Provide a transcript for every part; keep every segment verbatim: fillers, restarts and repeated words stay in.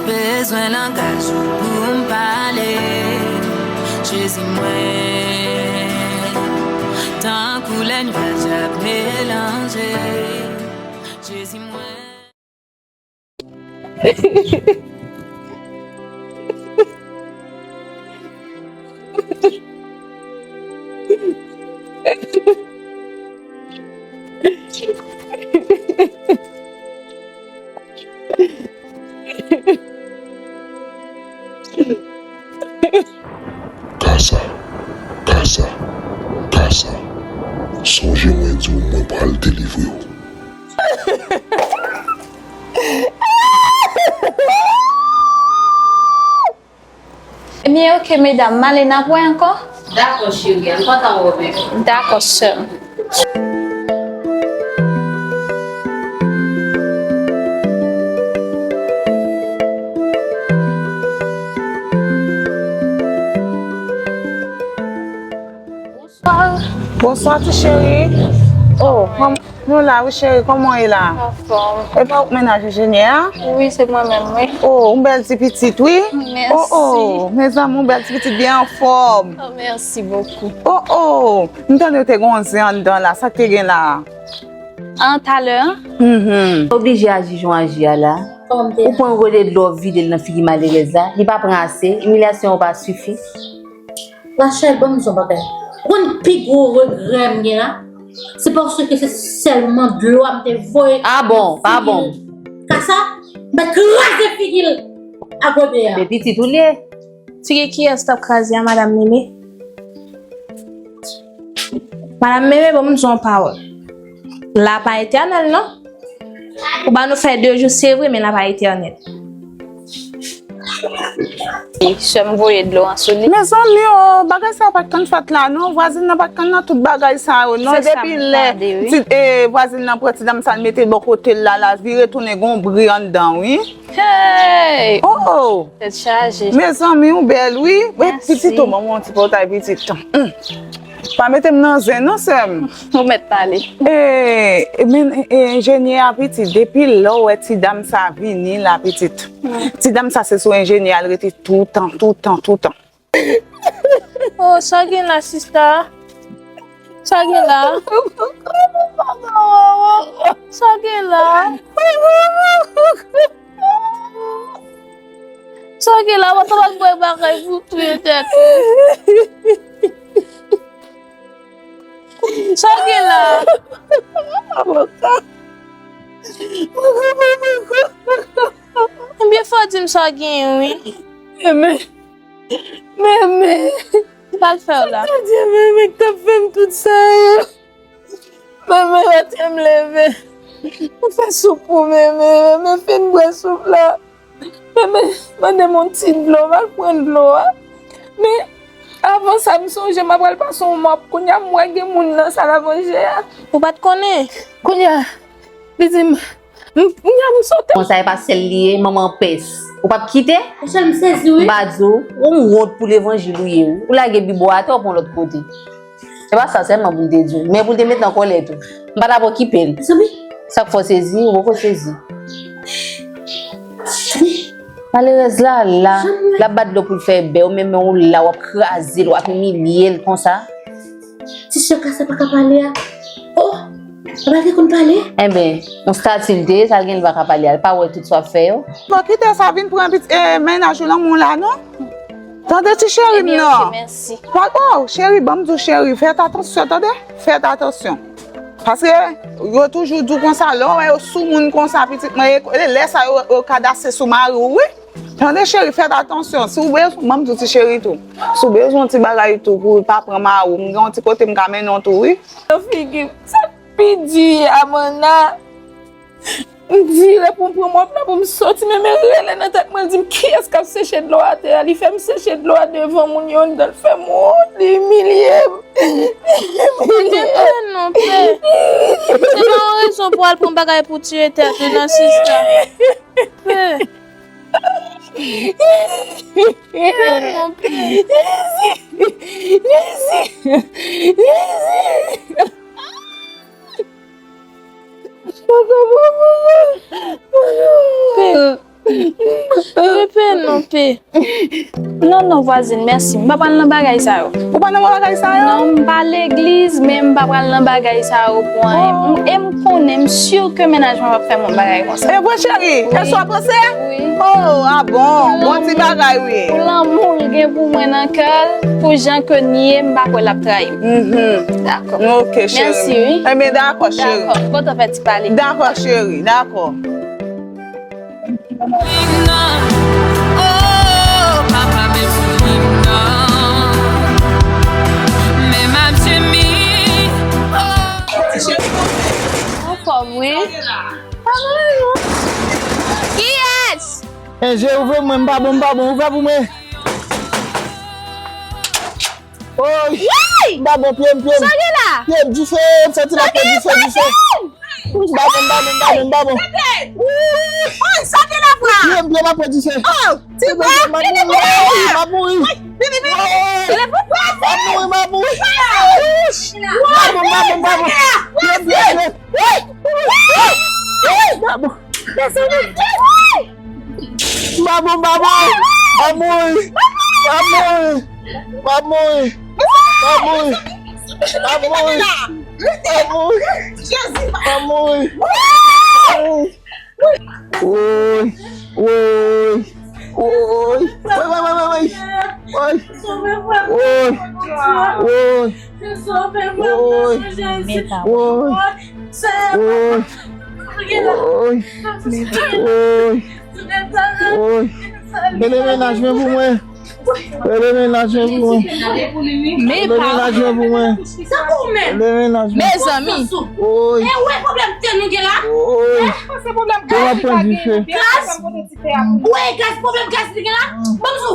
Bezwen langaj ou pou m pale. Jezi mwen, tankou lè nyaj ap melanje. Jezi mwen. Kasa, kasa, kasa. Sonje mwen di w mwen pral delivre w. Ebyen, oke, medam, m ale, n ap wè ankò. Dakò, cheri, an kontan wè w, bebe. Dakò, sè m. Bonswa, ti cheri. Oh, kòm-, nou la, wi, cheri, kòman w ye la? Anfòm. E pa ou k mennaj enjenyè a? Wi, se mwen menm, wi. Oh, yon bèl ti pitit, wi. Mèsi. Oh, oh, mezanmi, yon bèl ti pitit byen anfòm. Oh, merci beaucoup. Oh, oh, m tande w te gen yon zen anndan la, sa k te gen la? An talè. Mhm. Oblije aji jan w aji a la. Ou pran yon gode dlo, w vide l nan figi malerèz la. Li pa pran ase, imilyasyon yo pa sifi. Rachel, ban m di w yon bagay. Ou konn pi gwo regrè m gen la? Se paske se sèlman dlo a m te voye. Ah bon, pa bon. Kasa, m te kraze figi l ak gode a. Men pitit ou l ye. Figi kiyès t ap kraze a, madanm Mimi? Madanm Mimi, ban m di w yon pawòl. L pa etènèl, non. Ou ba nou fè de jou, se vre, men l pa etènèl. Sè m voye dlo an sou li. Mezanmi, oh, bagay sa pa t konn fèt la, non. Vwazin nan pa t konn nan tout bagay sa yo, non. Depi lè ti, eh, vwazin nan pran ti dam sa, l mete l bò kote l la, la vire tounen gon bri anndan, wi. Hey! Oh, oh! Tèt chaje. Mezanmi, ou bèl, wi. Wi, pitit, oh, ban mwen yon ti pòtay, pitit. Hmm. Pa mete m nan zen, non, sè m. Ou mèt pale. Eh, men, eh, enjenyè a, pitit, depi lè w wè ti dam sa vini la, pitit. Hmm. Ti dam sa se sou enjenyè a l rete toutan, toutan, toutan. Oh, sa gen la, sista? Sa gen la? Sa gen la? Sa gen la? Mwen kapab bwè bagay pou touye tèt ou. Sa gen la? Ebyen, fò di m sa gen, wi. Meme. Meme. Sa l fè w la? Bondye, Meme, k t ap fè m tout sa yo. Meme, maten m leve. Ou fè soup pou Meme. Meme fin bwè soup la. Meme mande m yon ti dlo, m al pran dlo a. Men, avan sa, m sonje m apral pase yon mòp. Kounye a, m wè gen moun nan sal a manje a. Ou pa t konnen? Kounye a, li di m, m, kounye a, m sote. Bon, sa e pa sèl li ye, manman pès. Ou p ap kite? Rachel, m sezi, wi. M pa di w, ou wont pou levanjil ou ye, wi. Ou lage Bib ou atè, ou pran lòt kote. Se pa sa sèlman pou l te di w, men pou l te met nan kòlèt ou. M pa t ap okipe l. Mezanmi. Sa k fè w sezi, ou poko sezi. Malerèz la, la, l ap bat dlo pou l fè bè, ou menm men ou la, w ap kraze l, w ap imilye l konsa. Ti sè Kasa pa ka pale a. Oh, papa te konn pale? Enben, yon stati l te ye, sa l gen l pa ka pale a, l pa wè tout sa w ap fè yo. Bon, kite sa, vin pran pitit, eh, mennaj ou lanmou la, non? Tande ti cheri m nan. Ebyen, oke, mèsi. Pa, oh, cheri, ban m di w, cheri, fèt atansyon, tande? Fèt atansyon. Paske yo toujou di w konsa, lè w wè yo sou moun konsa, pitit mwen, e, e lè sa yo, yo kadase sou mari w, wi. Tande cheri, fè atansyon. Si w bezwen, ban m di w ti cheri tou. Si w bezwen yon ti bagay tou pou w pa pran mari w, m gen yon ti kote m ka mennen w tou, wi. Nan figi m, sa pi di a manna. M vire pou m pran mòp la pou m soti, men men rele nan tèt mwen, l di m, "Kiyès k ap seche dlo atè a?" Li fè m seche dlo a devan moun yo anndan, l fè m wont, li imilye m. Tande, pè, non, pè. Se pa yon rezon pou al pran bagay pou tiye tèt ou, non, sista. Pè. Pè, non, pè. Jezi! Jezi! Jezi! Pè. Pè, pè, non, pè. Non, non, vwazin, mèsi. M pa pral nan bagay sa yo. Ou pa nan bagay sa yo? Non, m pa legliz, men m pa pral nan bagay sa yo pou anyen. M- E m konnen, m si ke mennaj mwen p ap fè m yon bagay konsa. E vre, cheri? E sa w panse? Wi. Oh, a bon? Bon ti bagay, wi. Pou lanmou l gen pou mwen nan kè l, pou jan ke n ye, m pa kwè l ap trayi m. Mhm. Dakò. Ok, cheri. Mèsi, wi. Enben, dakò, cheri. Dakò, m kontan fè ti pale. Dakò, cheri, dakò. Oh, papa, men sou mwen non. Men m ap jemi. Oh. Anfòm, wi. Kiyès? Enje, ouvri mwen, m pa bon, m pa bon, ouvri pou mwen. Oy! Woy! M pa bon, pye m, pye m. Sa gen la? Pye m, dife, m santi la pye dife, dife. M pa bon, m pa bon, m pa bon, m pa bon. Woy, sa gen la vwa. Pye m, pye m ap pran dife. Oh, ti vwa. M ap mouri, m ap mouri. M ap mouri, m ap mouri, m ap mouri. M pa bon, m pa bon, m pa bon. Pye m, pye m, pye m. Woy! Woy! Woy! M pa bon. Mezanmi! Woy! M pa bon, m pa bon! M ap mouri! M ap mouri! M ap mouri! M ap mouri! M ap mouri! M ap mouri! Jezi! M ap mouri! Woy! Woy! Woy! Woy! Woy! Woy! Woy! Woy! Woy! Woy! Woy! Woy! Woy! Woy! Woy! Rele mennaj mwen pou mwen. Rele mennaj mwen pou mwen. Rele mennaj mwen pou mwen. Rele mennaj mwen. Mezanmi. Woy! E wè pwoblèm tè nou gen la? Woy! Yo ap pran dife. Gaz? Ou wè gaz, pwoblèm gaz li gen la? Ban m sou.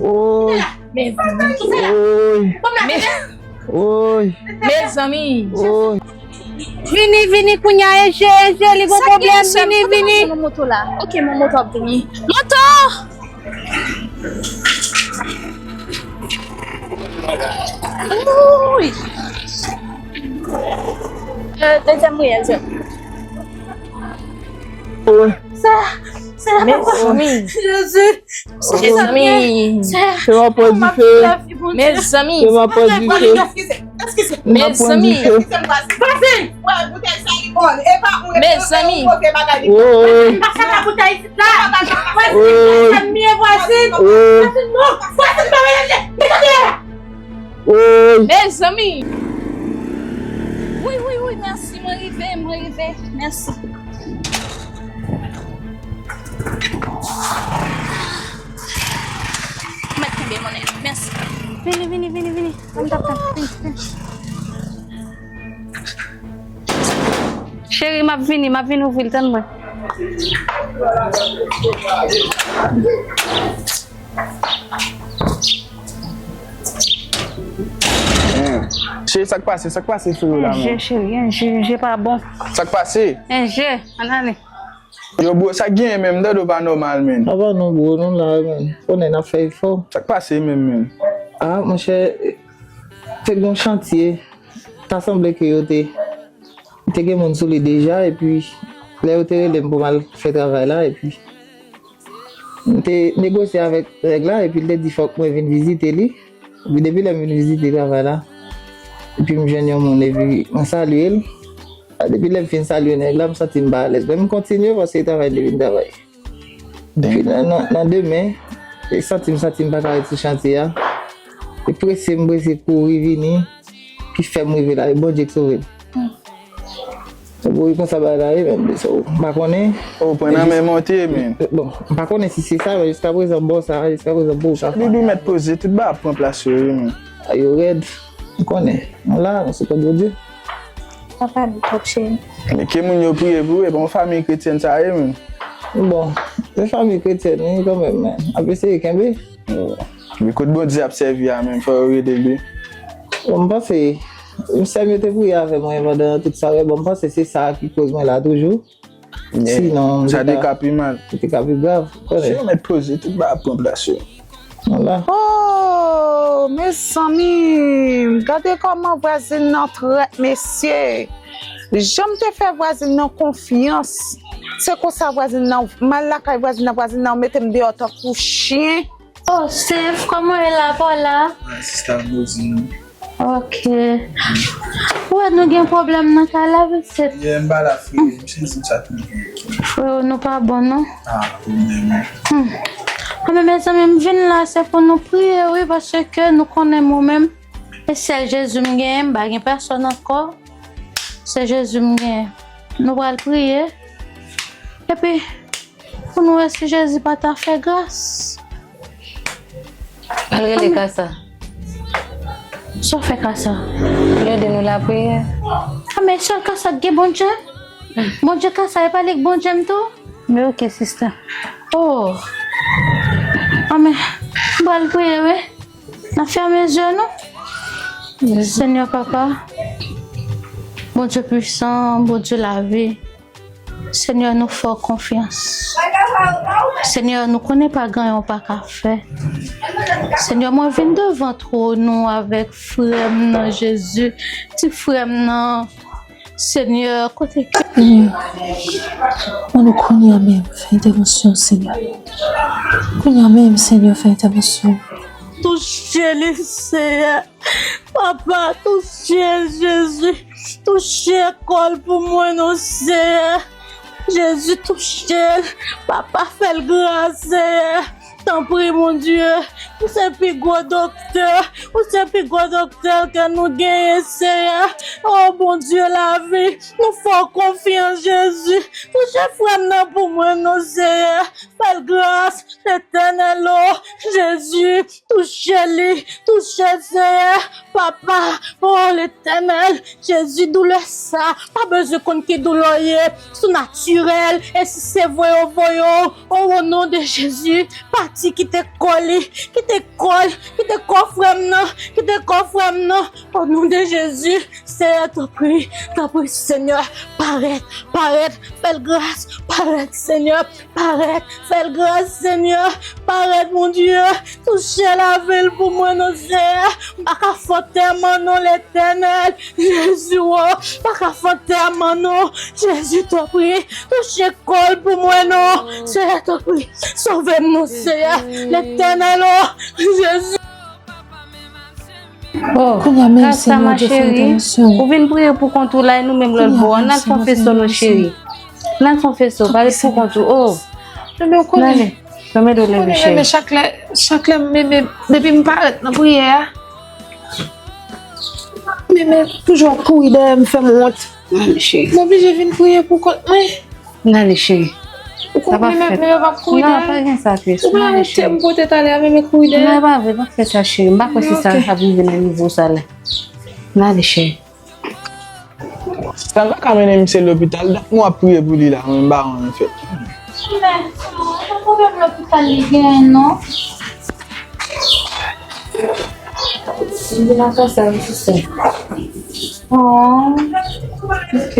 Woy! Mezanmi. Woy! Ban m la. Woy! Mezanmi. Woy! Vini, vini, kounye a, Enje, Enje, li gon pwoblèm, vini, vini. Nan moto la. Ok, mon moto ap vini. Moto! Woy! Euh, dezyèm riyèl, sè. Woy! Sa, sa, mezanmi. Jezi. Mezanmi. Fè m ap pran dife. Mezanmi. Fè m ap pran dife. Mezanmi. Mezanmi. Woy. Woy. Woy. Mezanmi. Wi, wi, wi, mèsi, mwen rive, mwen rive, mèsi. Mèt kenbe monnen, mèsi. Vini, vini, vini, vini. Ann tap tap. Vini, vini. Cheri, m ap vini, m ap vin ouvri l, tann mwen. Cheri, sa k pase? Sa k pase sou yo la menm? Enje, cheri, enje, enje pa bon. Sa k pase? Enje, ann ale. Yo, bro, sa k genyen menm? M tande w pa nòmal, menn. Apa non, bro, nou la, menn. Konnen n ap fè efò. Sa k pase menm, menn? Ah, monchè, te gen yon chantye. Ta sanble ke yo te, te gen moun sou li deja, epi lè yo te rele m pou m al fè travay la, epi m te negosye avèk nèg la, epi l te di fòk mwen vin vizite li. Epi depi lè m vin vizite travay la, epi m jwenn yon moun, epi mwen salye l. Depi lè m fin salye nèg la, m santi m pa alèz. Men m kontinye paske travay m te vin travay. Epi nan, nan, nan demen, e santi m, santi m pa ka ret sou chantye a. E prese m prese kouri vini, ki fè m rive la. E Bondye k sove m. Ou konsa bagay la ye, men, so, m pa konnen. Ou pran nan men monte, men. Bon, m pa konnen si se sa, men jiskaprezan, bon, sa, jiskaprezan, bon, sa. Doudou mèt poze, tout bagay ap pran plas yo, wi, men. A yo rèd, m konnen. Nou la, nou se kòd Bondye. Pa pale twòp, cheri. Men ke moun yo priye pou ou, e pa yon fanmi kretyèn sa ye, men. Bon, se fanmi kretyèn, wi, kanmenm, men. Ap eseye kenbe. Men kot Bondye ap sèvi a menm, fò yo rele l, wi. Bon, m panse, sè m yo te priye avè mwen pandan tout sa, bon, m panse se sa ki koz mwen la toujou. Sinon, sa te ka pi mal. Sa te ka pi grav, konnen. Si yo mèt poze, tout bagay ap pran plas yo. Vwala. Oh, mezanmi, gade kòman vwazin nan trèt, mesye. Jan m te fè vwazin nan konfyans, se konsa vwazin nan, m al lakay vwazin nan, vwazin nan mete m deyò tankou chen. Oh, Steve, kòman w ye la, pa w la? Ah, sista Rosie, non. Ok. Ou wè nou gen pwoblèm nan kay la, wi, Steve. Yeah, m pa la, frè, m sezi m sa tou. Frè, nou pa bon, non. Ah, pwoblèm, wi. Hmm. Ah, men mezanmi, m vin la, se pou nou priye, wi, paske nou konnen mwen menm, e sèl Jezi m genyen, m pa gen pèsòn ankò. Se Jezi m genyen. Nou pral priye. Epi, pou nou wè si Jezi pa ta fè gras. Al rele Kasa. Sa w fè Kasa? Pou l ede nou lapriyè. Ah, men sèl Kasa ki gen Bondye? Bondye Kasa, e pa li k Bondye m tou? Men ok, sista. Oh. Ah, men, m pral priye, wi. N ap fèmen zye nou. Senyè Papa, Bondye pwisan, Bondye lavi. Senyè, nou fè w konfyans. Senyè, nou konnen pa gen anyen w pa ka fè. Senyè, mwen vin devan twòn ou avèk frè m nan, Jezi, ti frè m nan. Senyè, kote ki... Senyè, mwen nou kounye a menm fè entèvansyon, Senyè. Kounye a menm, Senyè, fè entèvansyon. Touche li, Senyè. Papa, touche l, Jezi. Touche kò l pou mwen, non, Senyè. Jezi, touche l. Papa, fè l gras, Senyè. Tanpri, Bondye, ou se pi gwo doktè, ou se pi gwo doktè ke nou genyen, Senyè. O Bondye lavi, nou fè w konfyans, Jezi. Touche frè m nan pou mwen, non, Senyè. Fè l gras, Letènèl, o Jezi. Touche li, touche, Senyè. Papa, o Letènèl, Jezi, doulè sa, pa bezwen konn ki doulè w ye, sou natirèl, e si se voye yo voye w, o, o non de Jezi, pati kite kò li, kite kò l, kite kò frè m nan, kite kò frè m nan, o non de Jezi, Senyè, tanpri, tanpri, Senyè, parèt, parèt, fè l gras, parèt, Senyè, parèt, fè l gras, Senyè. Parèt, Bondye. Touche lavi l pou mwen, non, Senyè. M pa ka fè antèman, non, Letènèl. Jezi, o, m pa ka fè antèman, non. Jezi, tanpri, touche kò l pou mwen, non. Senyè, tanpri, sove m, non, Senyè. Letènèl, o, Jezi. Oh, Kasa, ma chérie, ou vin priye pou kont ou la, e nou menm lòt bò a, n al fè yon festo, non, cheri. N al fè yon festo, pa ret pou kont ou. Oh. N ale. Fèmen do leve, cheri. Chak lè, chak lè, men, men, depi m parèt nan priyè a, men, men, toujou ap kouri dèyè m, fè m wont. N ale, cheri. M oblije vin priye pou kont mwen. N ale, cheri. Ou konprann, men, men yo p ap kouri dèyè m. Non, pa gen sa, Chris. Ou pa wonte m pote talè a, men, men kouri dèyè m. Non, e pa vre, pa fè sa, cheri. M pa kwè se sa k ap rive nan nivo sa la. N ale, cheri. Sa l pa ka mennen misye lopital, dat mwen ap priye pou li la, mwen m pa wè anyen fèt. Men, se yon pwoblèm lopital li genyen, non? Li vin nan sa, sa, li sou sèn. Oh, ok.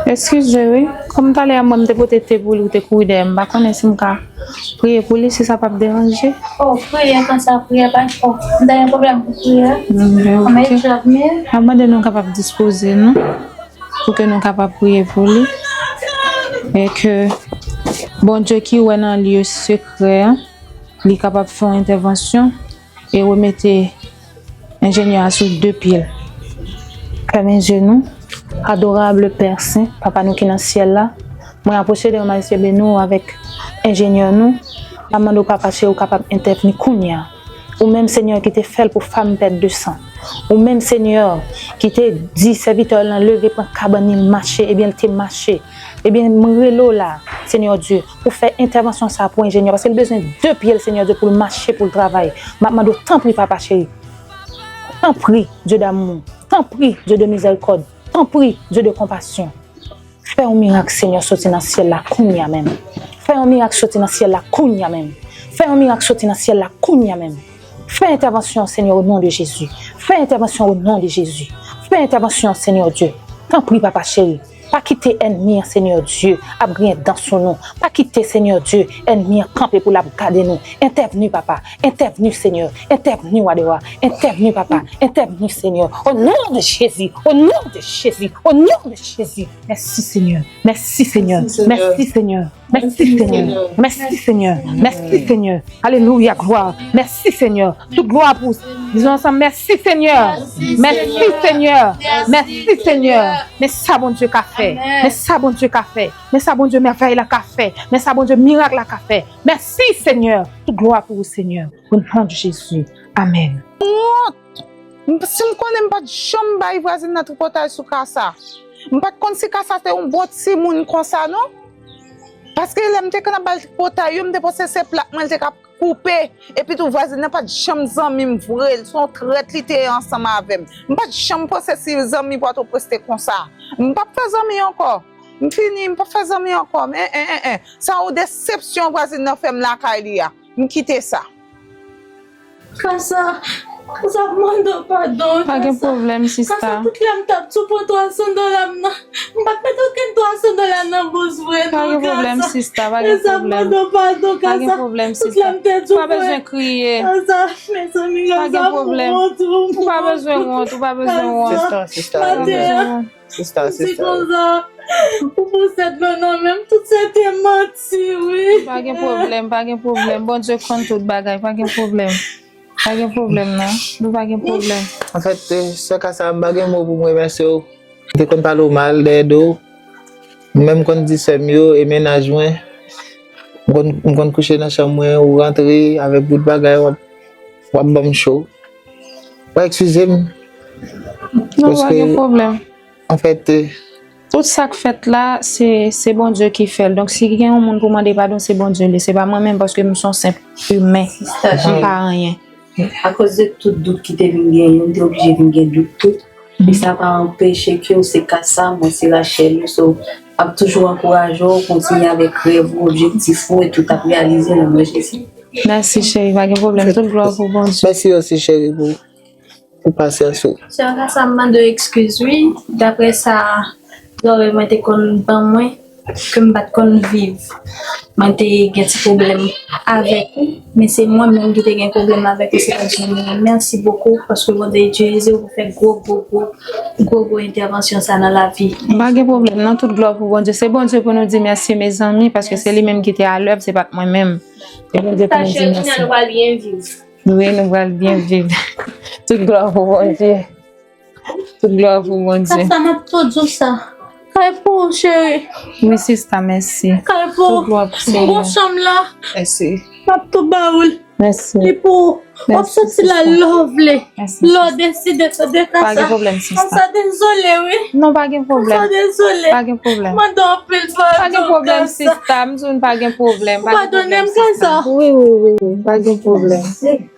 Eskize, wi. Kòm talè a mwen, m te pote te pou li, ou te kouri dèyè m. M pa konnen si m ka priye pou li, si sa p ap deranje. Oh, priye, konsa, priye, pa fò. M ta gen pwoblèm pou priye. Mm, ok. Anmwey, djòb, men. M ap mande nou kapab dispoze nou, pou ke nou kapab priye pou li. E ke Bondye ki wè nan lye sekrè a, li kapab fè yon entèvansyon e remete enjenyè a sou de pye l. Fèmen zye nou. Adorable Père Saint, Papa nou ki nan syèl la, mwen apwoche devan majeste beni w avèk enjenyè nou. M ap mande w, Papa cheri, ou kapab entèvni kounye a. Ou menm, Senyè, ki te fè l pou fanm pèt de san. Ou menm, Senyè, ki te di sèvitè w lan leve, pran kabann li, l mache, ebyen, l te mache. Ebyen, mwen rele w la, Senyè Dye, pou fè entèvansyon sa a pou enjenyè, paske l bezwen de pye l, Senyè Dye, pou l mache, pou l travay. M ap mande w, tanpri, papa cheri. Tanpri, Dye damou. Tanpri, Dye de mizèrikòd. Tanpri, Dye de konpasyon. Fè yon mirak, Senyè, soti nan syèl la kounye a menm. Fè yon mirak soti nan syèl la kounye a menm. Fè yon mirak soti nan syèl la kounye a menm. Fè entèvansyon, Senyè, o non de Jezi. Fè entèvansyon o non de Jezi. Fè entèvansyon, Senyè Dye. Tanpri, papa cheri. Pa kite ènmi an, Senyè Dye, ap griyen dan sou nou. Pa kite, Senyè Dye, ènmi an kanpe pou l ap gade nou. Entèvni, papa. Entèvni, Senyè. Entèvni, wa de wa. Entèvni, papa. Entèvni, Senyè. O non de Jezi. O non de Jezi. O non de Jezi. Mèsi, Senyè. Mèsi, Senyè. Mèsi, Senyè. Mèsi, Senyè. Mèsi, Senyè. Mèsi, Senyè. Alelouya, glwa. Mèsi, Senyè. Tout glwa pou ou. Dizon ansanm, mèsi, Senyè. Mèsi, Senyè. Mèsi, Senyè. Men sa Bondye ka fè. Men sa Bondye ka fè. Men sa Bondye mèvèy la ka fè. Men sa Bondye mirak la ka fè. Mèsi, Senyè. Tout glwa pou ou, Senyè. O non de Jezi. Amèn. Wont! M- Si m konnen, m pa t janm bay vwazin nan tripotay sou ka sa. M pa t konn si ka sa te yon bon timoun konsa, non. Paske lè m te konn ap ba l tripotay yo, m te panse se plak mwen l te ka koupe. Epi tou, vwazin nan pa t janm zanmi m vre. L se yon trèt li te ye ansanm avè m. M pa t janm panse si zanmi Pòtoprens te konsa. M p ap fè zanmi ankò. M fini, m p ap fè zanmi ankò. Men, en, en, en. Sa yon desepsyon vwazin nan fè m lakay li a. M kite sa. Kasa, Kasa, m mande w padon, Kasa. Pa gen pwoblèm, sista. Kasa, tout lè m t ap sou pran twa san dola m nan, m pa t mete okenn twa san dola nan bous vre, non, Kasa. Pa gen pwoblèm, sista, pa gen pwoblèm. Kasa, m mande w padon, Kasa. Pa gen pwoblèm, sista. Tout lè m te di w vre. Ou pa bezwen kriye. Kasa, mezanmi, Kasa, m wont, m wont. Ou pa bezwen wont, ou pa bezwen wont. Sista, sista, pa bezwen wont. Sista, sista. Ou pran sa dlo nan men m, tout se te manti, wi. Pa gen pwoblèm, pa gen pwoblèm. Bondye konn tout bagay, pa gen pwoblèm. Pa gen pwoblèm, non. Nou pa gen pwoblèm. Anfèt, eh, sè Kasa, m pa gen mo pou m remèsye w. M te konn pale w mal dèyè do w. Mwen menm, m konn di sè m yo e mennaj mwen. M konn, m konn kouche nan chanm mwen, ou rantre avèk bout bagay, w ap, w ap ban m cho. Ou eskize m. Non, pa gen pwoblèm. Anfèt, eh, tout sa k fèt la, se, se Bondye ki fè l. Donk, si gen yon moun pou mande padon, se Bondye li. Se pa mwen menm, paske m se yon senp imen. M pa anyen. Akoz de tout dout ki te vin genyen, m te oblije vin gen dout tou. Men sa pa anpeche ke w se Kasa, mwen se Rachel, so, m ap toujou ankouraje w, kontinye avèk rèv ou, objektif ou, e tout ap reyalize nan non Jezi. Mèsi, cheri, pa gen pwoblèm. Tout glwa pou Bondye. Mèsi osi, cheri, pou pou pasyans ou. Sè Kasa, m mande w ekskiz, wi. Daprè sa zòrèy mwen te konn ban mwen, ke m pa t konn viv. Mwen te gen ti pwoblèm avèk ou, men se mwen menm ki te gen pwoblèm avèk ou, se pa zanmi mwen. Mèsi bokou, paske Bondye itilize w pou fè gwo, gwo, gwo, gwo, gwo entèvansyon sa nan lavi. Pa gen pwoblèm, non, tout glwa pou Bondye. Se Bondye pou nou di mèsi, mezanmi, paske se li menm ki te alèv, se pa t mwen menm. Se Bondye pou nou di mèsi. Sa chè, kounye a nou pral byen viv. Wi, nou pral byen viv. Tout glwa pou Bondye. Tout glwa pou Bondye. Sa, sa, m ap tou di w sa. Kay pou ou, cheri. Wi, sista, mèsi. Kay pou ou. Tout glwa pou Senyè. Bon chanm la. Mèsi. M ap tou ba ou l. Mèsi. Li pou ou. W ap soti la lè w vle. Mèsi, sista. Lè w deside, tande Kasa. Pa gen pwoblèm, sista. Kasa, dezole, wi. Non, pa gen pwoblèm. Kasa, dezole. Pa gen pwoblèm. Mande w anpil padon, Kasa. Pa gen pwoblèm, sista. M di w pa gen pwoblèm. Pa gen pwoblèm, sista. Padone m, Kasa. Wi, wi, wi, wi. Pa gen pwoblèm.